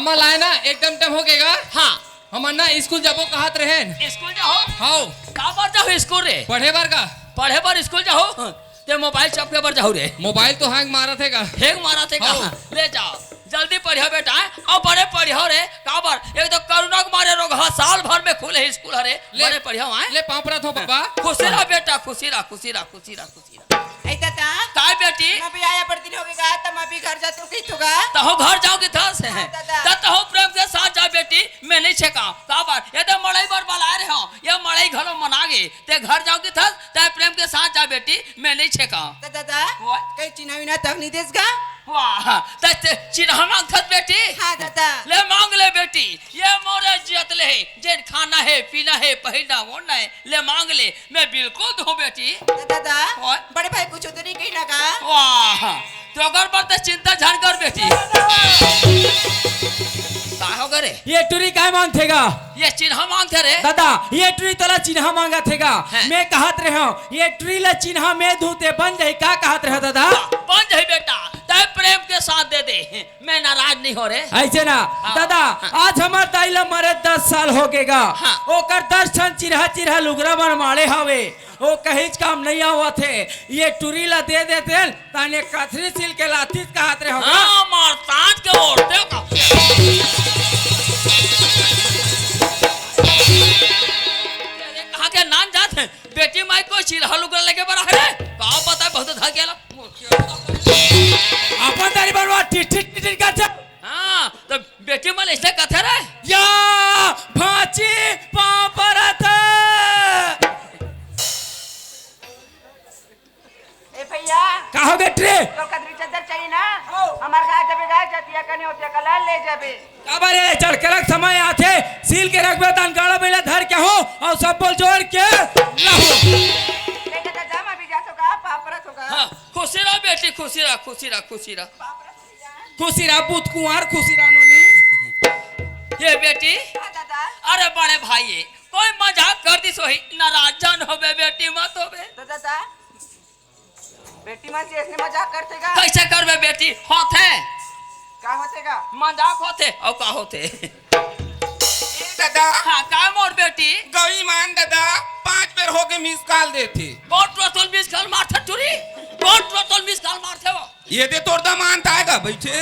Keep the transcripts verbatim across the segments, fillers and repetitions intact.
हमर लाए ना एकदम टाइम हो गेगा। हाँ। हमन ना स्कूल जाबो कहत रहेन। स्कूल जाहू? हव। काबर जाहू स्कूल रे? पढ़े बर का। पढ़े बर स्कूल जाहू? हाँ। ते मोबाइल चपके बर जाहू रे? मोबाइल तो हैंग मारत हे का। हैंग मारत हे का? हव। ले जाव, जल्दी पढ़िया बेटा, अउ बड़े पढ़िया रे। काबर? एक तो कोरोना के मारे रोगहा साल भर में खुले हे स्कूल हरे। ले, बड़े पढ़िया आए। ले पाँव परत हँव पापा। खुशी रह बेटा, खुशी रह, खुशी रह, खुशी रह, खुशी रह। ए दादा। काय बेटी? मैं भी आया बड़ दिन हो गेगा, त मैं भी घर जाथँव कहिथँव गा। तहूँ घर जाव कहिथस? हाँ, दादा। त तहूँ प्रेम के साथ जा बेटी, मैं नइ छेंकाव। काबर? ये तो मड़ई बर बलाए रहेंव, ये मड़ई घलो मना गे। ते घर जाव कहिथस, ते प्रेम के साथ जा बेटी, मैं नइ छेंकाव। त दादा, ओए? कहीं चिन्हा विन्हा तक नइ देस गा? वाह, त, त चिन्हा मांगथस बेटी? हाँ दादा। ले मांग ले बेटी, ये मोरे जियत ले हे, जेन खाना हे, पीना हे, पहिरना ओढ़ना हे, ले मांग ले, मैं बिल्कुल दूँ बेटी। त दादा, ओए? बड़े भाई कुछू तो नइ कहिन गा? वाह, त ओकर बर ते चिंता झन कर बेटी। का होगे रे? ये टुरी काय मांगथे गा? ये चिन्हा मांगथे रे। दादा, ये टुरी तोला चिन्हा मांगत हे गा। हैं। मैं कहत रहेंव, ये टुरी ला चिन्हा मैं दूँ ते बन जाही, का कहत रहेव दादा? वाह, बन जाही बेटा, ते प्रेम के साथ दे दे। मैं नाराज नइ हों रे। अइसे ना, हाँ। दादा, हाँ। आज हमर दाई ला मरे दस साल हो गे गा। हाँ। ओकर दस ठन चिरहा चिरहा लुगरा मन माड़े हवे, ओ कहींच काम नइ आवत हे। ये टुरी ला दे देतेन, ताने कथरी सिल के लातिस कहत रहेंव गा। हाँ, मार ताज के ओढ़ते का। अरे, कहाँ के नान जात हे? बेटी माई कोई चिरहा लुगरा लेके बर हे रे? का पता, बहुत धकेल ला। अपन दारी बनवा, टिट, टिट, टिट, टिट करथे। हाँ, त बेटी मन अइसे कथे रे। या, भांची, पाँव परत। ए भैया। का होगे रे? तोर कथरी चद्दर चाही ना? हो। हमर गाय जबे गाय जातिया कने होतिया कला ले जबे। काबर रे, चढ़करक समय आथे, सील के रखबे तहन गाड़ा बइला धर के आहूँ, अउ सब बोल जोर के लाहूँ। लेके त जा, मैं भी जाथँव गा, पाँव परत हँव गा। हाँ, खुशी रह बेटी, खुशी रह, खुशी रह, खुशी रह। पाँव परत हँव गा। खुशी रह पूत कुंवार, खुशी रह नोनी। ये बेटी, हाँ दादा। अरे बड़े भाई, ये कोई मजाक कर दिस होही, नाराज झन होबे बेटी, मत होबे। त दादा, बेटी मन से अइसने मजाक करथे गा? कइसे करबे बेटी? होथे। का होथे गा? मजाक होथे, अउ का होथे? ए दादा। हाँ, का मोर बेटी? गौरी मान दादा, पाँच बेर होगे miss call देथे। कोन टुरा तोला miss call मारथे टुरी? कोन टुरा तोला miss call मारथे वो? ये दे तोर दमांद आय गा बइठे।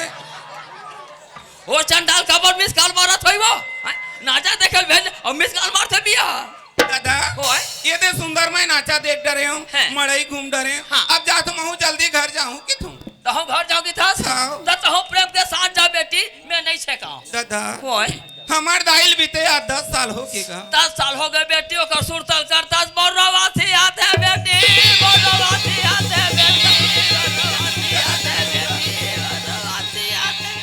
ओ चंडाल काबर miss call मारत होही वो? हैं? नाचा देखे ल भेज अउ miss call मारथे बिया। दादा, ओए। ये दे सुंदर मैं नाचा देख डरेंव, हैं। मड़ई घूम डरेंव। हाँ। अब जाथँव महूँ जल्दी घर जाहूँ कहिथँव। तहूँ घर जाव कहिथस? हाँ। त तहूँ प्रेम के साथ जा बेटी, मैं नइ छेंकाव। दादा, ओए। हमर दाई ल बीते आज दस साल होगे गा। दस साल होगे बेटी, ओकर सुरतल करथस, मोर रोवासी आथे बेटी, मोर रोवासी आथे बेटी, मोर रोवासी आथे बेटी, मोर रोवासी आथे।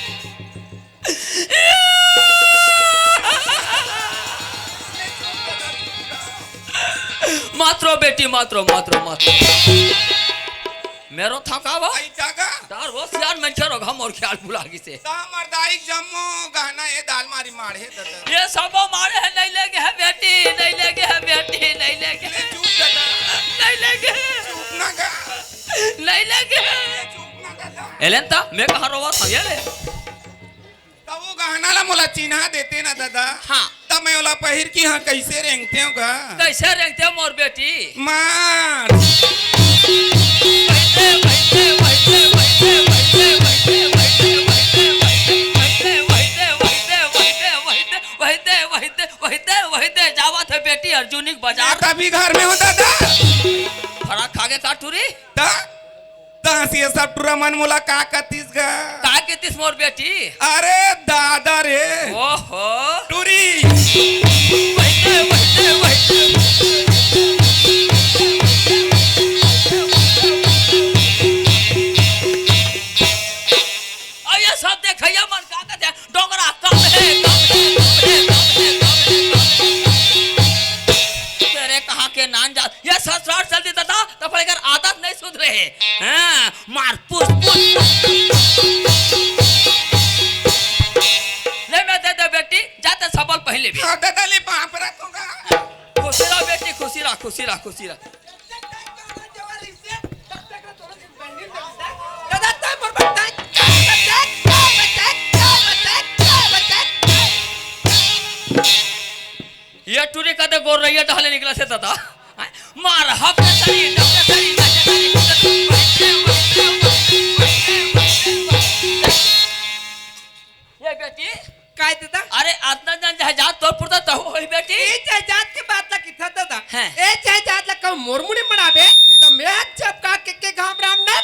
मत रो बेटी, मत रो, मत रो, मत रो। मैं रोथँव का वो? अइसा का? तार वो सियान मनखे रोगहा मोर ख्याल भुला गिसे। त हमर दाई जम्मो गहना ए दाल मारी माड़े हे दादा। ये सबो माड़े हे, नइ लेगे हे बेटी, नइ लेगे हे बेटी, नइ लेगे हे। ले चुप दादा। नइ लेगे हे। चुप ना गा। नइ लेगे हे। ले चुप ना दादा। एलेन त, मैं कहाँ रोवत हँव, ये ले। त वो गहना ला मोला चिन्हा देते ना दादा। हाँ। त मैं ओला पहिर के इहाँ कइसे रेंगतेंव गा? कइसे रेंगतेंव मोर बेटी? मार। वही दे, वही दे, वही दे, वही दे, वही दे, वही दे, वही दे, जावत हे बेटी अर्जुनी के बाजार। मैं तभी घर में हँव दादा। फराक खागे का टुरी? त? तहस ये सब टुरा मन मोला का कतिस गा? का कतिस मोर बेटी? अरे दादा रे। ओहो। टुरी। वही दे, वही दे, वही दे। अब ये सब देखइया मन का कथे, डोंगरा कम हे, कम हे, कम हे, कम हे, कम हे, कम हे। तेरे कहाँ के नान जात, ये ससुराल चल दी दादा, त पर एकर आदत नइ सुधरे हे। हाँ, मार पुस पुस। ले मैं दे दे बेटी, जा ते सबल पहिर लेबे। हाँ, दादा ले पाँव परत हँव गा। खुशी रह बेटी, खुशी रह, खुशी रह, खुशी रह। दादा, तैं मोर बर, तैं, तैं, तैं, तैं, तैं, तैं, तैं, तैं, तैं, ये टूरी कते गोरैया डहले निकलथे दादा। मार हप के सरी, डब के सरी, नच के सरी, ये बेटी। काय दादा? अरे अतना जन जहाजात तोर पुरता तहु होही बेटी। ए जहाजात के बात ला किथा दादा? हैं। ए जहाजात ला कहूँ मोर मुड़ी मड़ाबे, त मैं हाथ चपका के, के घाम राम ना।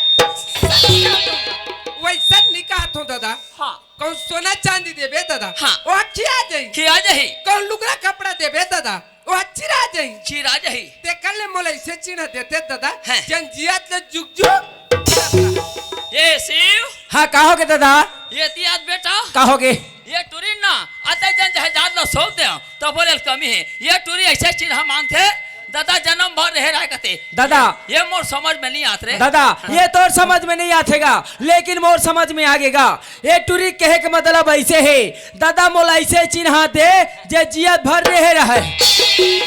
वैसा निकाहत हो दादा। हाँ। कहूँ सोना चांदी देबे दादा। हाँ। वो खिया जाही। खिया जाही। कहूँ लुगरा कपड़ा देबे दादा। वो चिरा जाही। चिरा जाही। तेकर ले मोला ऐसे चिन्ह देते दादा। हैं। जन जियत ले जुग जुग। ए शिव। हाँ, का होगे दादा? ये तियाद बेटा। का होगे? ये टूरी ना, अते जन जहाजात ला सौंप दे, त बोले कमी हे। ये टूरी ऐसे चिन्ह मांगथे, दादा जनम भर रहे रहे कते। दादा। ये, ये मोर समझ में नहीं आत रे। दादा, हाँ। ये तोर समझ में नहीं आथेगा, लेकिन मोर समझ में आगेगा। ये टूरी कहे के मतलब ऐसे हे, दादा मोला ऐसे चिन्ह दे, जे जियत भर रहे रहे।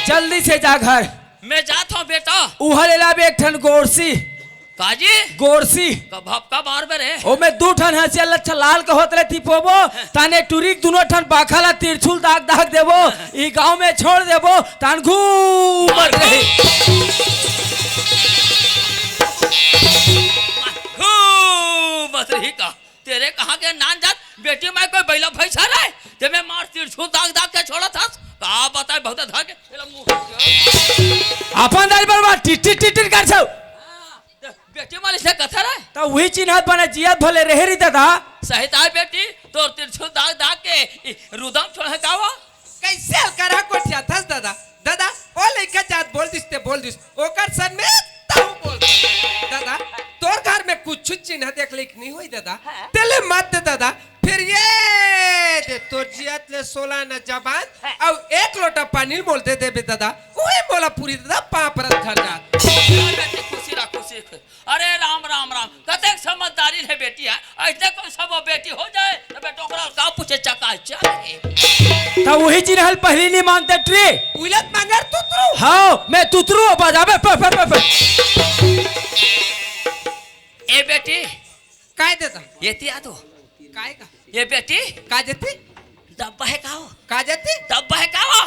जल्दी से जा घर। मैं जात हूँ बेटा। उहा ले लाबे एक ठन गोरसी। काजी? गोरसी। कब हफ्का मार बे रे? ओमे दू ठन हंसिया लच्छा लाल के होत रहे तिपोबो, ताने टूरी के दुनो ठन बाखा ला तिरछुल दाग दाग देबो, ई गांव में छोड़ देबो, तान घूमत रही। घूमत रही का? तेरे कहाँ के नान जात बेटी मैं कोई बैला भैंसा रहे, ते मैं मार तिरछुल दाग दाग के छोड़ा था। का बताए बहुत धर के, तेरा मुंह। अपन दाई बरबाद टिट टिट टिट टिट कर छौ। बेटी मालिश ले कथा रहे। त उही चिन्हत बने जियत भले रहे री दादा। सही ताय बेटी, तोर तिरछुल दाग दाग के ई रुदम छोड़ है कावा? कैसे हल्का रहा कोठिया थस दादा? दादा, ओ लइका जात बोल दिस ते बोल दिस। ओकर सन में तहु बोल। दादा, तोर घर में कुछ चिन्ह देख लिख नहीं होई दादा। हाँ। तेले मत दे दादा। फिर ये दे तोर जियत ले सोला न जबान, हाँ। अउ एक लोटा पानी मोल दे देबे दादा। उही मोला पूरी दादा पाँव परत घर जात। खुशी रह, खुशी रह। अरे राम, राम, राम, कतेक समझदारी हे बेटी हे। ऐसने कोई सब बेटी हो जाए, त बेटा ओकरा का पूछे चकाचक हे। त उही चिन्ह ल पहिली नी मानते टूरी। उलत मांगर तुतरू। हाँ, मैं तुतरू हो, बजाबे, पे, पे, पे, पे। ए बेटी। काय दादा? ये तिया तो। काय का? ये बेटी। का जती? डब्बा हे का हो? का जती? डब्बा हे का हो?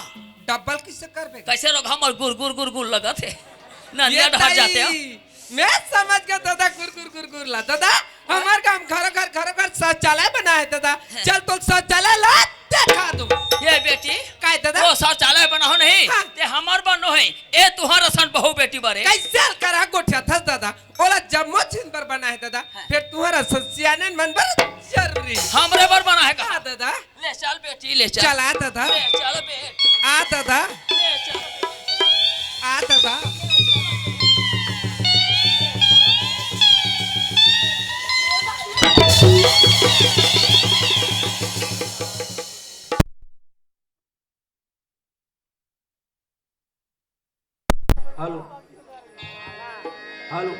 डब्बल किसे करबे? कैसे लोग हमर गुर गुर गुर गुर लगत हे? ननिया ये डहर ताई, जाते हो? मैं समझ गया दादा, गुर गुर गुर गुर ला। दादा, हमार गांव घरो घर, घरो घर शौचालय बना है दादा। हाँ। चल तो शौचालय ला देखा दो। ये बेटी, काय दादा? वो शौचालय बना हो नहीं, हाँ। ते हमर बनो है। ए तुहर असन बहू बेटी बरे। कैसे हल्का रहा गोठिया थस दादा? ओला जम्मो झिन बर बना है दादा। हाँ। फिर तुहर असन सियानन मन बर जरूरी। हमरे बर बना है का? हाँ दादा। ले चल बेटी, ले चल। चला दादा। ले चल बेटी। आ दादा। ले चल। आ दादा। Hello, hello.